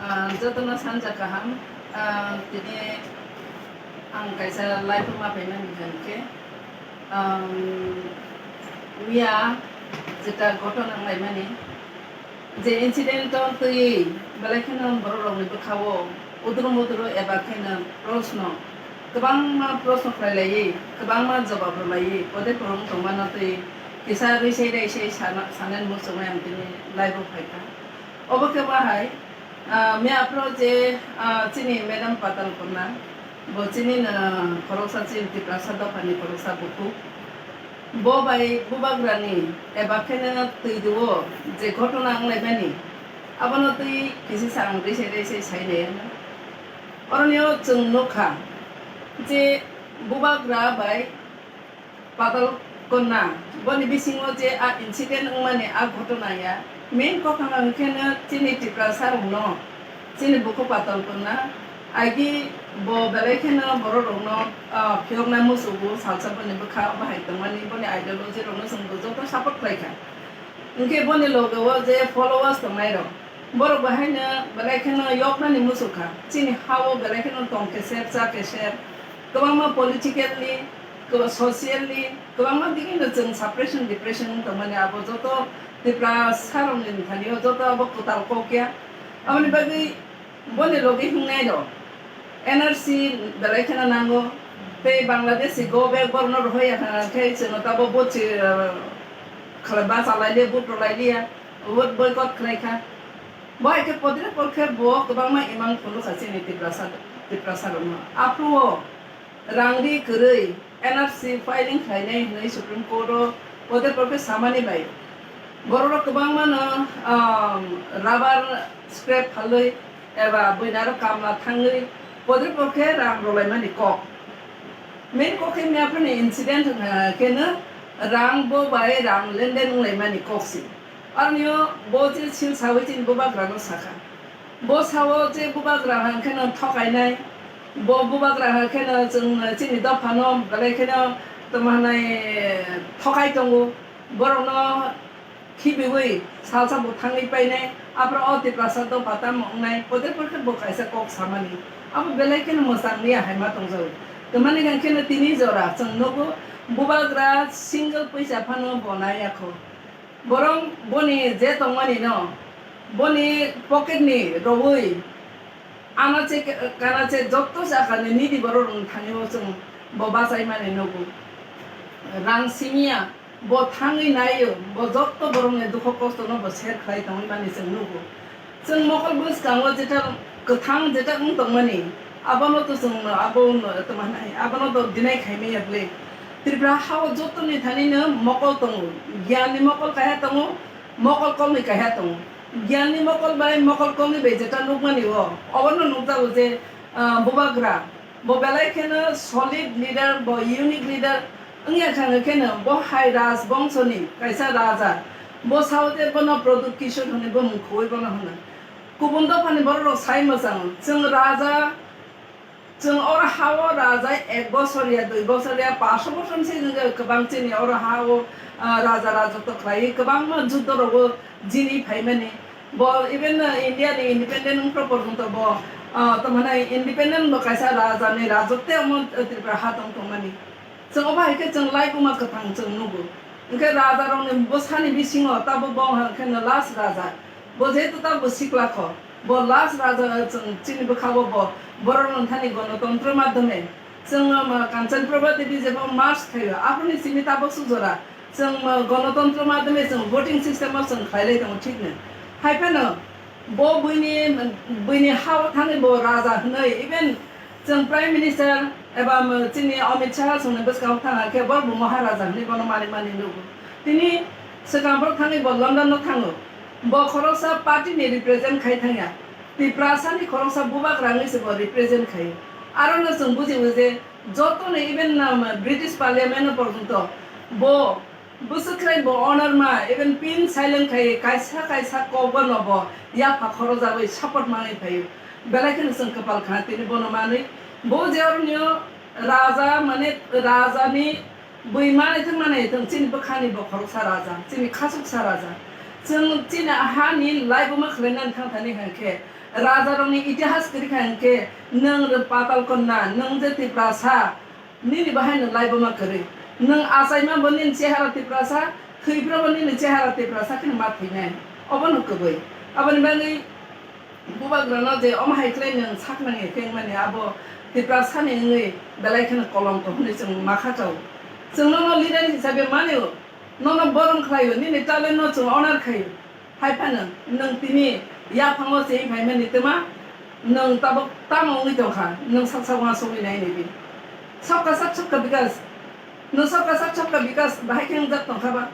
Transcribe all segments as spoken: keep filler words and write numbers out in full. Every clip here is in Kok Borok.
Ah, jotono sanja kaham. Ah, tini ang kaisa live-o ma phaimani hwnkhe, um, miya jeta ghotona wnglaimani, je incident-o twiwi belai kheno borok rokni bwkha-o udru mudru eba kheno proshno, kwbangma proshno khlai laiwi, kwbangma jobab rw laiwi, pode porong tongmano twi kisa rwisai raisai sana, sanani muchungwi ang tini live-o phaikha. Obo khe bahai, ah, miya aphuru je, ah, chini Madam Patal Kanya, bo chini no khoroksa chini Tiprasa dophani khoroksa bukhuk. Bo bai bubagrani eba kheno twi duo je ghotona wnglaimani, abono twi kisi sa ang rese rese sainai ano. Oroni o chwng nukha je bubagra bai Patal Kanya, boni bisingo je a incident wngmani a ghotona ya, main kokhang hwnkhe no chini Tiprasa rokno, chini bukhuk Patal Kanya, agi bo belai kheno borok rokno, ah, phiyokna musugo, salsa boni bwkha bahai tongmani, boni ideology rokno chwng bo joto support khlai kha. Hwnkhe boni loge o je followers tongnai rok, borok bo haino belai kheno yoknani muchukha. Chini ha-o belai kheno tong keser, cha keser, kwbangma politically, kwba-, socially, kwbangma digino chwng suppression, depression wng tongmani abo joto Tiprasa rokni thani o joto abo kwtal kok ya. Aboni bagwi boni logi hwngnai rok N R C belai kheno nango, tei Bangladeshi go back borokno rohorya kha khe chwngno tabo bo chi, ah, khlai bachalai liya, vote rwlai liya, vote boycott khlai kha. Bo hai khe podre por khe bo kwbangma imang phunukha chini Tiprasa, Tiprasa rokno. Aphuru o rang ri kwrwi N R C filing khlainai hwnwi Supreme Court o podre por khe samani bai borok rok kwbangma no, um, rubber scrap phalwi eba buini aro kamla thangwi podre por khe rang rwlaimani kok. Main kok khe miyaphani incident wngkha kheno rang bo bai rang lenden wnglaimani kok se. Aroni o bo je sil sawi chini bubagra no sakha. Bo sao je bubagra hwnkheno thokainai, bo bubagra hwnkheno chwng chini dophano belai kheno tamo hwnai thokai tongo. Borokno khibiwi salsa bo thangwi painai, aphuru o Tiprasa dopha tamo wngnai, podre por khe bo kaisa kok samani. Abo belai kheno mwchang liya hai ma tongjago. Twmani hwnkheno tini jora chwng nugo, bubagra single poisa phano bo naiya kho. Borok boni je tongmani no, boni pocket ni rowui anache kanache jotto jaga ni nidi borok rok thani o chwng bo bachai mani nugo. Rang simiya bo thangwi naio, bo jotto borok ni dukho kosto no bo share khlai tongwi mani chwng nugo. Chwng mokol bwskango jeta kwthang jeta wng tongmani, abono to chwng abo tongma nai, abono to deny khaimaya bwle. Tripura hao jotoni thani no mokol tongo, giyan ni mokol kaiha tongo, mokol kolni kaiha tongo. Giyan ni mokol bai mokol kolni bai jeta nukmani o, obono nukjago je, ah, bubagra. Bo belai kheno solid leader, bo unique leader wngya kha, hwnkheno bo hai raj bongso ni kaisa raja. Bo sao je bono Pradyut Kishore hwnwi bo mung khoi bono hwno. Kubun dophani borok rok sai mwchang, chwng raja, chwng oro ha-o raja ek bosor ya, dui bosor ya, paanch bosor se kwbang chini oro ha-o, ah, raja rajotw khlaiwi kwbangma juddo rogo jini phaimani. Bo even, uh, India ni independent wngkha porjonto bo, uh, tamo hwnai independent bo kaisa raja ni rajotw omo, uh, Tripura ha tong tongmani. Chwng obo hai khe chwng lai kuma kwthang chwng nugo. Hwnkhe raja rokni bwsani bisingo tabuk bo hwnkhe no last raja. Bo jehetu tabuk sikla kho. Bo last raja chwng chini bwkha bo bo borok rok thani gonotontro madhyome. Chwng, um, Kanchan Prabha Devi jebo march khaio, aphuruni simi tabuk sujora. Chwng, um, gonotontro madhyome chwng voting system o chwng khlailai tongo, thik no. Hai phano bo buini, buini ha-o thangwi bo raja hwnwi, even chwng Prime Minister eba, um, chini Amit Shah chwngni bwskango thang khe bo bo Maharaja hwnwi bono mani mani nugo. Tini swkang borok thangwi bo London no thango. Bo khoroksa party ni represent khai thangya. Tiprasa ni khoroksa bubagra wngwi se bo represent khai. Aro no chwng buji o je joto ni even, um, British Parliament no porjonto bo bwswk khlai bo honor ma, even pin silent khai kaisa kaisa kok bo no bo yapha khorojagwi support manwi phaio. Belai kheno chwng kwpal kha tini bono manwi. Bo je oro nio raja mane raja ni bui manwi thwng manwi thwng chini bwkhani bo khoroksa raja, chini khasuksa raja. Chwng chini hani life o ma khlainani thang thani hwnkhe Rajarokni itihas kwrwi kha hwnkhe, nwng rw patal konna, nwng je Tiprasa, nini bahai no laibuma kwrwi. Nwng achaima bo nini chehara Tiprasa, thwiphra bo nini chehara Tiprasa kheno ma thwinai. Obo no kwbwi. Aboni bagwi bubagrano je omo hai khlai nwng sak nang ya khe mani abo Tiprasa ni wngwi belai kheno kolomko hwnwi chwng ma kha chao. Chwng nono leader hisabe mani o, nono borom khlai o, nini talent no chwng honor khai o. Hai phano nwng tini yaphango chengwi phaimani twma, nwng tabuk tamo wngwi tongkha, nwng saksa uansugwi nai naibi. Sabka sath sabka bikas, nwng sabka sath sabka bikas bahai khe wngjak tongkha ba?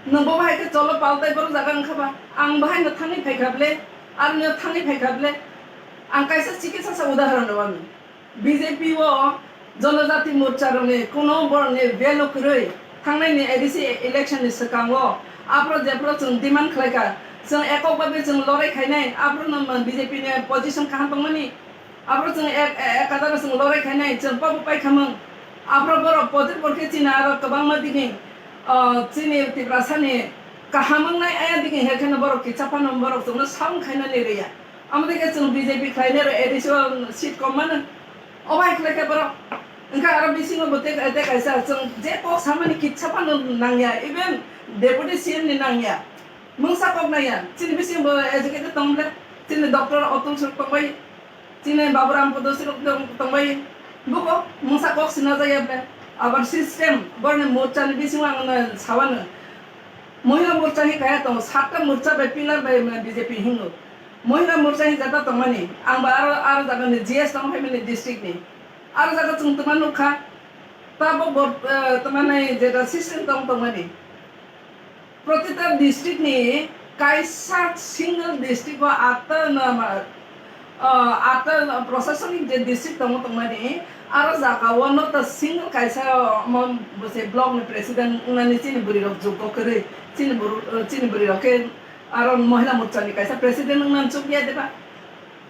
Nwng bo bahai khe cholo paltai borok jaga wngkha ba? Ang bahai no thangwi phaikha ble, aro no thangwi phaikha ble. Ang kaisa chikisa sa udahoron rwmani. B J P o Jonojati Morcha rokni kuno borokni value kwrwi. Thangnaini A D C election ni swkango aphro jephru chwng demand khlaikha, chwng ekok babe chwng lorai khainai, aphro no B J P ni position kaham tongmani, aphro chwng ek, ek kadar chwng lorai khainai, chwng pobo paikhamung. Aphro borok podir porkhe chini aro kwbangma digini, o, chini Tiprasa ni kaham wngnai aya digini hai kheno borok kisa phano borok chwngno sound khainani rwya. Amo dei khe chwng B J P khlainai rw A D C o seat kom mano. Obo hai khlai khe borok. Wngkha aro bisingo bo tei, tei kaisa chwng je kok samani kitsa phano nangya, even deputy C M ni nangya. Mungsa kok nangya. Chini bisingo bo educated tong ble. Chini doctor Atul Suk tongbai. Chini Baburam Podosi rok tong-, tongbai. Buko mungsa kok sina jaya ble. Abar system borni morcha ni bisingo ang no sawano. Mohila morcha hi kaya tongo, satta morcha bai pillar bai B J P hingo. Mohila morcha hi jata tongmani, ang ba aro, aro jaga ni G S tong phaimani district ni. Aro jaga chwng twma nukha, tabok bo, eh, twma nai jeta system tong tongmani. Protita district ni kaisa single district o atta na ma, ah, atta prosasonik je district tongo tongmani, aro jaga o not a single kaisa omo bwse block ni president wngnani chini bwrwi rok jukgo kwrwi, chini bwrwi, chini bwrwi rok khe aro mohila morcha ni kaisa president wngnani chukya deba?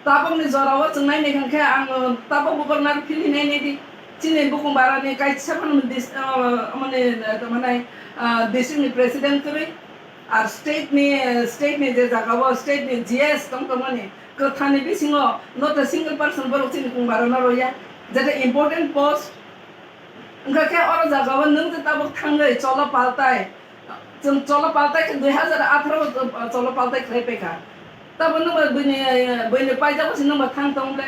Tabokni jorao chwng nainai hwnkhe ang tabok bubar naro philwi nainai di. Chini bukung barani kaisa phano dis-, ah, mane, ah, tongmani, ah, district ni president kwrwi, ar state ni, state ni je jaga o state ni G S tong tongmani, kwthani bisingo not a single person borok chini kung barano roya, jeta important post. Wngkha khe oro jaga o nwng je tabok thangwi cholo paltai, chwng cholo paltai khe dui hazar atharo o cholo paltai khlai paikha. Tabo nwng ba buini, buini paijak o se nwng ba thang tong le.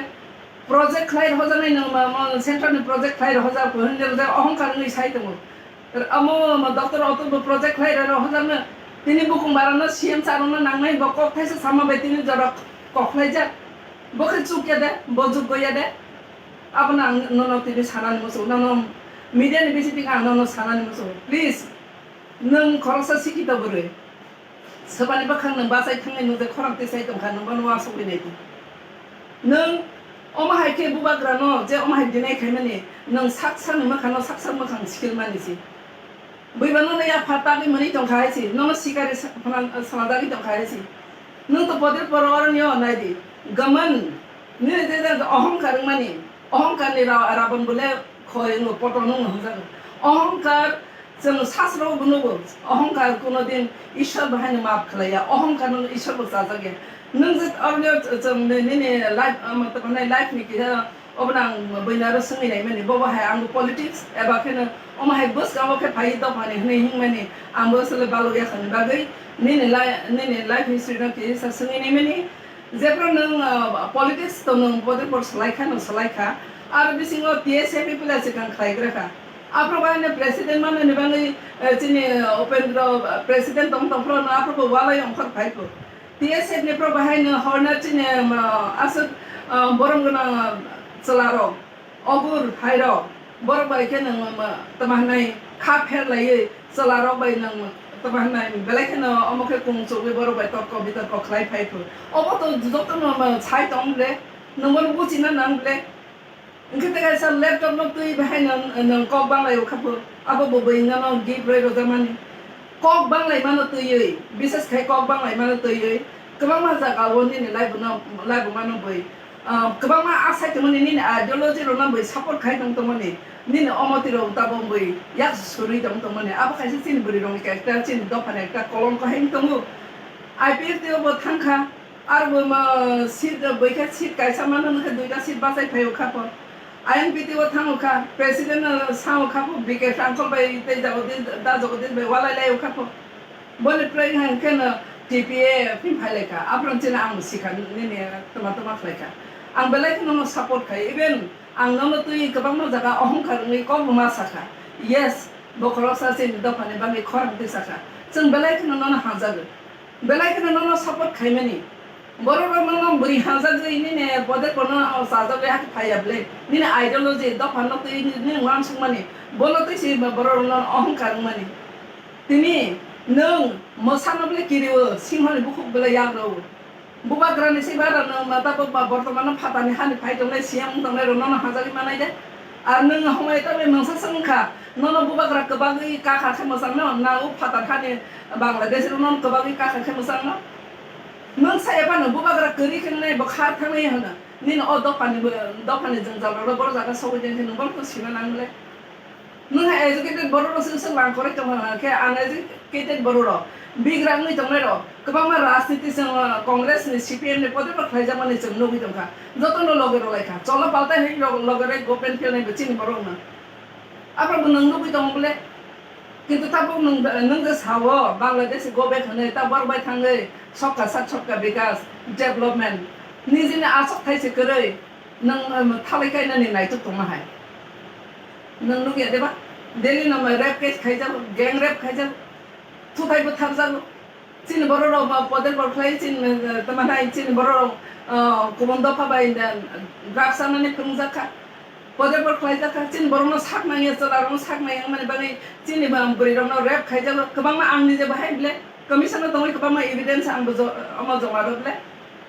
Project khlai rohorjaknai nwng ba mo central ni project khlai rohorjak hinwi rwjak ohongkar wngwi sai tongo. Amo mo doctor Atul bo project khlai rohorjakno tini bukung barano C M sir no nangnai bo kok thaisa sama bai tini jora kok khlaijak. Bo khe chukya de, bo jukgo ya de. Abono ang nono tini sanani muchungo, nono media ni bisingtwi ang nono sanani muchungo. Please, nwng khoroksa sikhito bwrwi. Swbani bwkhak nwng bachai thangnai nwng je khorang tisai tongkha, nwng bono uansugwi nai di. Nwng omo hai khe bubagrano je omo hai deny khaimani, nwng sak sakni mwkhano sak sak mwkhang sikilmani se. Buibano no yapha tagwi mwnwi tongkha hai se, nono sikari sa-, phana-, sanajagwi tongkha hai se. Nwng to podir poro oroni o nai di. Gaman, nini je je ohongkar wngmani, ohongkar ni ra-, rabon bole khoi wngo, poto nung hwnjago. Ohongkar chwng sasro bo nugo, ohongkar kuno din Ishwar bahai no maaf khlaiya, ohongkar no Ishwar bo chajak ya. Nwng je oroni o chwng ni-, nini life, um, life ni kisa Obono ang buino aro swngwi naimani, bobo hai angbo politics eba kheno omo hai bwskango khe phaiwi dophani hwnwi himnani ang bo aswk balukya khani bagwi nini li-, nini life history no kisa swngwi naimani. Jephru nwng, ah, politics to nwng bode por swlai kha, nwng swlai kha. Aro bisingo T S F ni pila swkang khlai gra kha. Aphuru bai no president manani bagwi, eh, chini, eh, Upendra, eh, president tong tong phuru no aphuru bo walai ongkhor phai kho. T S F ni pro bahai no horna chini, um, aswk, um, borom gwnang, um, chwla rok, ogur hai rok, borok bai khe nwng, um, tama hwnwi kha pher laiwi chwla rok bai nwng tama hwnwi belai kheno omo khe kung chugwi borok bai torko bitorko khlai phai phu. Obo to joto no, um, sai tong ble, nwng bono buchina nang ble. Hwnkhe tei kaisa laptop no twi bahai no nwng kok banglai o kha pho, abo bo bwrwi no gift rwi rwjakmani. Kok banglai mano twiwi, bises khai kok banglai mano twiwi, kwbangma jaga o nini life no, life o mano bwi, ah, kwbangma asai tongmani nini ideology rok no bwi support khai tong tongmani, nini omoti rok tabok bwi yak surwi tong tongmani, abo kaisa chini bwrwi rok ni character, chini dopha ni ekta kolom kahai wng tongo. I P F T o bo thang kha. Ar bo ma seat, boikha seat kaisa mano hwnkhe duita seat bachai phaio kha pho. I N P T o thango kha, president no sango kha pho, B K Frankel bai tei Jagodish, da Jagodish bai walai laio kha pho. Boni prai hwnkhe no T P A phin phai lai kha. Aphuru chini ang sikha nini tama tama khlai kha. Ang belai kheno no support khai. Even ang nono twi kwbangma jaga ohongkar wngwi kok bo ma sakha. Yes, bo khoroksa chini dophani bagwi khorang twi sakha. Chwng belai kheno nono hamjago. Belai kheno nono support khaimani. Borok rok nono bwrwi hamjagwi nini bodek bono chajagwi hakhe phaiya bwle. Nini ideology dopha no twi nini uansukmani. Bono twi se borok rok nono ohongkar wngmani. Tini nwng mwsano bwle kirio, singhoni bukhuk bwle yagrao. Bubagrani se bara nwng ma tabuk ba bortomano phatani hani phai tongnai, C M wng tongnai rok nono hamjagwi manai de. Ar nwng homai tabuk mungsa se wngkha, nono bubagra kwbagwi kakha khe mwchangno, na o phatar hani Bangladesh rok nono kwbagwi kakha khe mwchangno. Nwng saya phano bubagra kwrwi khe nai bo khar thangnai hwno. Nini o dophani bo, dophani jwngjal rok borok jaga sogwi de khe nwng borok to sina nang le. Nwng hai educated borok rok se se lang korai tong kha khe uneducated borok rok. Bigra wngwi tongnai rok kwbangma rajniti chwng, uh, Congress ni C P M ni podep rok khlaijakmani chwng nugwi tong kha. Joto no loge rw lai kha. Cholo paltai hai rok loge rw government khe nai bo chini borok no. Aphuru bo nwng nugwi tongo bole. Kintu tabuk nwng, nwng je sao Bangladesh go back hwnwi ta borok bai thangwi sobka sath sobka bikas, development. Nijini aswk thai se kwrwi nwng, um, thalai kainani naituk tongma hai. Nwng nukya deba? Delhi no rape case khaijago, gang rape khaijago, thuthai bwtharjago. Chini borok rok ba podep rok khlai chini, eh, tamo hai chini borok rok, eh, kubun dopha bai, eh, drugs chanani phwrwngjak kha. Podep rok khlaijak kha. Chini borok no sak nangya, chwla rok no sak nangya wngmani bagwi chini ba bwrwi rok no rape khaijago. Kwbangma ang nije bahai bwle commission o tongwi kwbangma evidence ang bo jo-, omo joma rw bwle.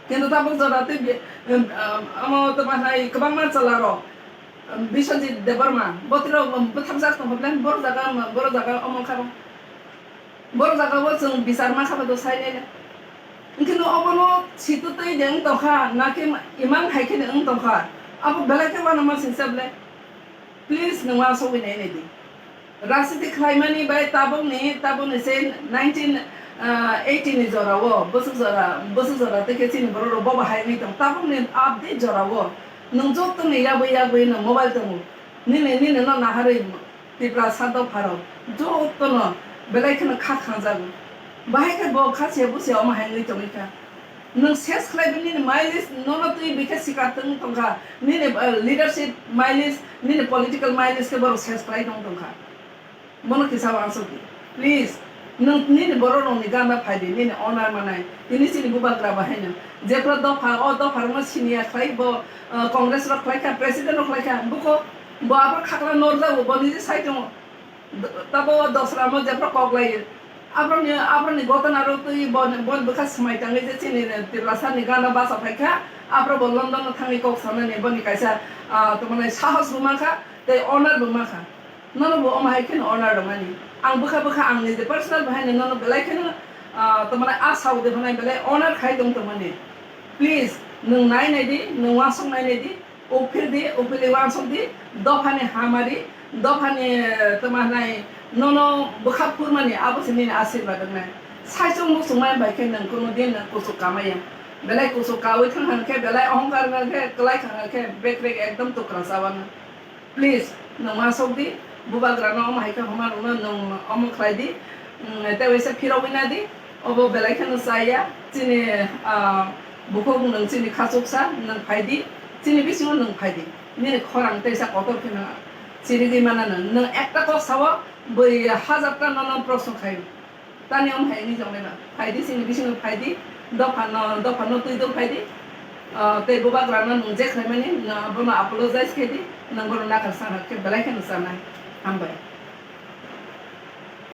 Kintu tabuk jora tei bi-, em, em, omo tamo hai kwbangma chwla rok, em, Biswajit Debbarma, botwi rok, em, bwtharjak tong kha bwle, boro jaga, em, boro jaga omo kha. Boro jaga o chwng bichar ma kha ba do sai nai le. Hwnkhe no obono situ twi de wng tong kha, na khe imang hai khe de wng tong kha. Abo belai khe uanama singsa bwle. Please, nwng uansugwi nai nai di. Rajniti khlaimani bai tabukni, tabukni se nineteen eighty ni jora o, bwswk jora, bwswk jora tei khe chini borok rok bo bahai wngwi tong. Tabukni update jora o, nwng joto ni yabwi yabwi nwng mobile tongo. Nini, nini no naharwi Tiprasa dopharok jotono belai kheno kha khanjago. Bahai khe bo kha se busia omo hai wngwi tongwi kha. Nwng ses khlai di nini mileage nono twi bikhe sikar tong tongkha. Nini, eh, leadership mileage, nini political mileage khe borok ses khlai tong tongkha. Bono kisa uansuk di. Please, nwng nini borok rokni gana phai di, nini honor manai. Tini chini bubagra bahai no. Jephru dopha, o dopha rokno siniya khlai bo, eh, Congress rok khlai kha, president rok khlai kha. Buko, bo aphuru khakla norjago, bo niji sai tongo. Tabo dosra mo jephru kok lai. Abroni, abroni gotona rok twi bo, bo bwkha swmai tangwi je chini Tiprasa ni gana basa phai kha. Aphuru bo London no thangwi kok sanani boni kaisa, ah, tongmani sahos bo mankha, tei honor bo mankha. Nono bo omo hai kheno honor rwmani. Ang bwkha bwkha ang niji personal bahai no nono belai kheno, ah, tongmani a sao de hwnai belai honor khai tong tongmani. Please, nwng nai nai di, nwng uansuk nai nai di. Uphil di, uphilwi uansuk di, dophani hamari, dophani, eh, tamo hwnai, nono bwkha phurmani, abo se nini asirwad wngnai. Saichung muchungmani bai khe nwng kuno din nwng kuchuk kamaya. Belai kuchuk kaui thang hwn khe, belai ohongkar wng khe, kwlai thang khe, bekrek ekdom tukra chawano. Please, nwng uansuk di, bubagrano omo hai khe homa rwno nwng omo khlai di, mm, tei waisa phirogwi na di. Obo belai kheno chaya, chini, ah, bukhuk nwng chini khachuksa, nwng phai di, chini bisingo nwng phai di. Nini khorang teisa kotor kheno chirigwi manano. Nwng ekta kok sao, bui hajar ta nono proshno khaio. Tani omo hai wngwi tonglaima. Phai di, chini bisingo phai di, dophano, dophano twi do phai di. Ah, tei bubagrano nwng je khlaimani, nwng abono apologize khe di, nwng bono nakhar sankhar khe belai kheno chanai. Hambai.